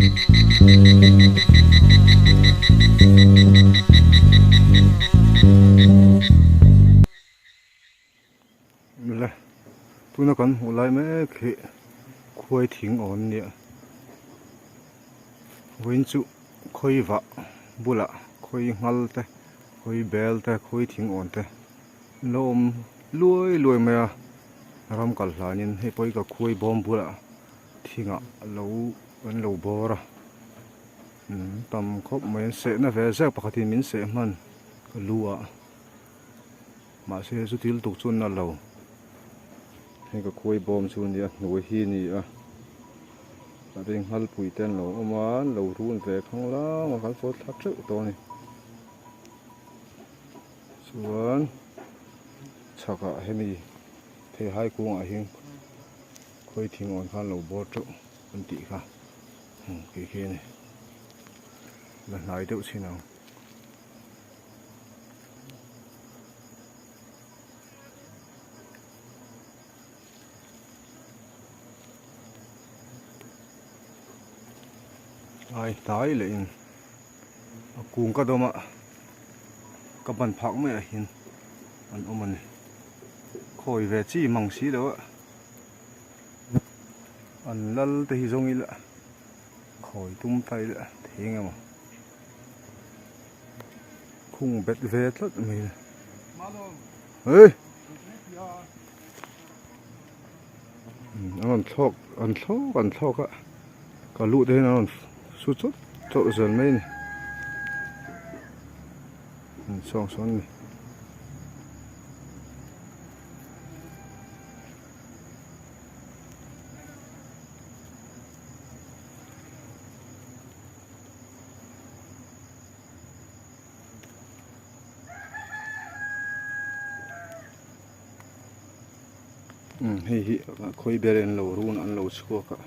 Le tuna kan hmuh lai mek hi khuai thing awm nia vawiin chu khawi vah bulah khawi nghal te khawi bel te khawi thing awn te an lo awm luai luai mai a ram kal hlanin hei pawh hi ka khuai bawm bulah thingah lo an lo bawr a tam khawp mai an sehna ve zek pakhatin min seh hman ka lu ah. Mahse chu thil tuk chu na lo. Hei ka khuai bawm chu a ni a, hnuai hi a ni a. Tah te nghalpui te an lo awm a, an lo run ve khang lang a, kan fawt thla teuh tawh a ni. Chuan chhakah hemi theihai kungah hian khawi thing awn khan lo bawr teuh an tih kha khi khi a ni. La hnai deuh chin ang. Ai hnai leh in a kung ka dawm a ka ban phak mai ah hian an awm a ni khawi ve chi mang si lo a an lal te hi zawng ila khawi tum ta ila thei eng emaw. Khung bet ve tlat mai le. Hey! An rawn thlawk, an thlawk, an thlawk a. Ka luh te hian an rawn su chawt chawt zel mai a ni. An sawng sawn a ni. Hei hi khawi ber an lo run an lo chhuak a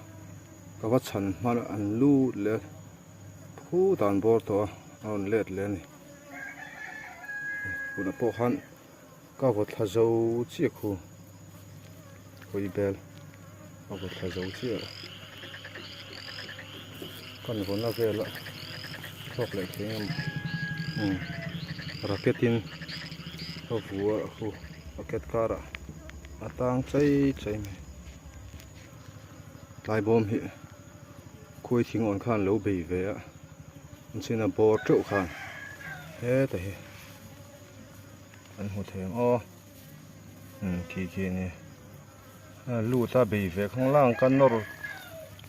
ka va chhan hman an lut leh a phut an bawr tawh a a rawn let leh a ni tunah pawh khan ka vaw thla zo chiah khu khawi bel a vaw thla zo chiah kan vawn a vel a thawk leh thei ang umm racket in a vua a khu racket karah a tang chai chai mai tlai bawm hi khuai thing awn khan lo bei ve a an chhin a bawr teuh khan heta hi. An hmu thei ang aw umm khi khi a ni a lut a bei ve khang lang ka nawr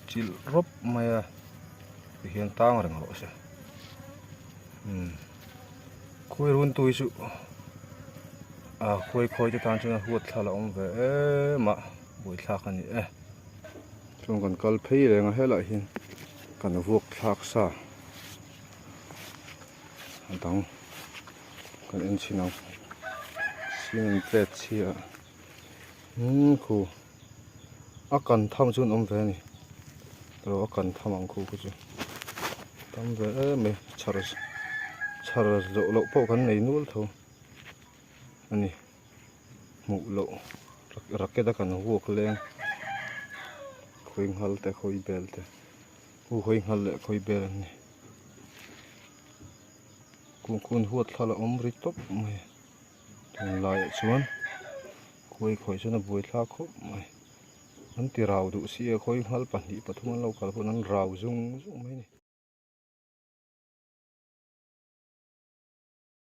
chilh rawp mai a tihian tang reng rawh se umm khawi run tui chu a khawi khawi te tan chuan a huat thlal a awm ve em a buaithlak a ni e chuan kan kal phei reng a helaiah hian kan vuak thlak sa. A dang kan en chhin ang cement plate chhia umm khu a kan tham chu an awm ve a ni ro a kan tham ang khu khu chu tam ve em mai chhar chhar zawh loh pawh kan nei nual tho a ni hmuh loh racket a kan vuak leng khawi nghal te khawi bel te hu khawi nghal leh khawi bel an ni. Kungkun huat thla la awm ri tawp mai tunlaiah chuan khawi khawi chuan a buai thlak khawp mai an ti rau duh si a khawi nghal pahnih pathum an lo kal pawn an rau zung zung mai a ni.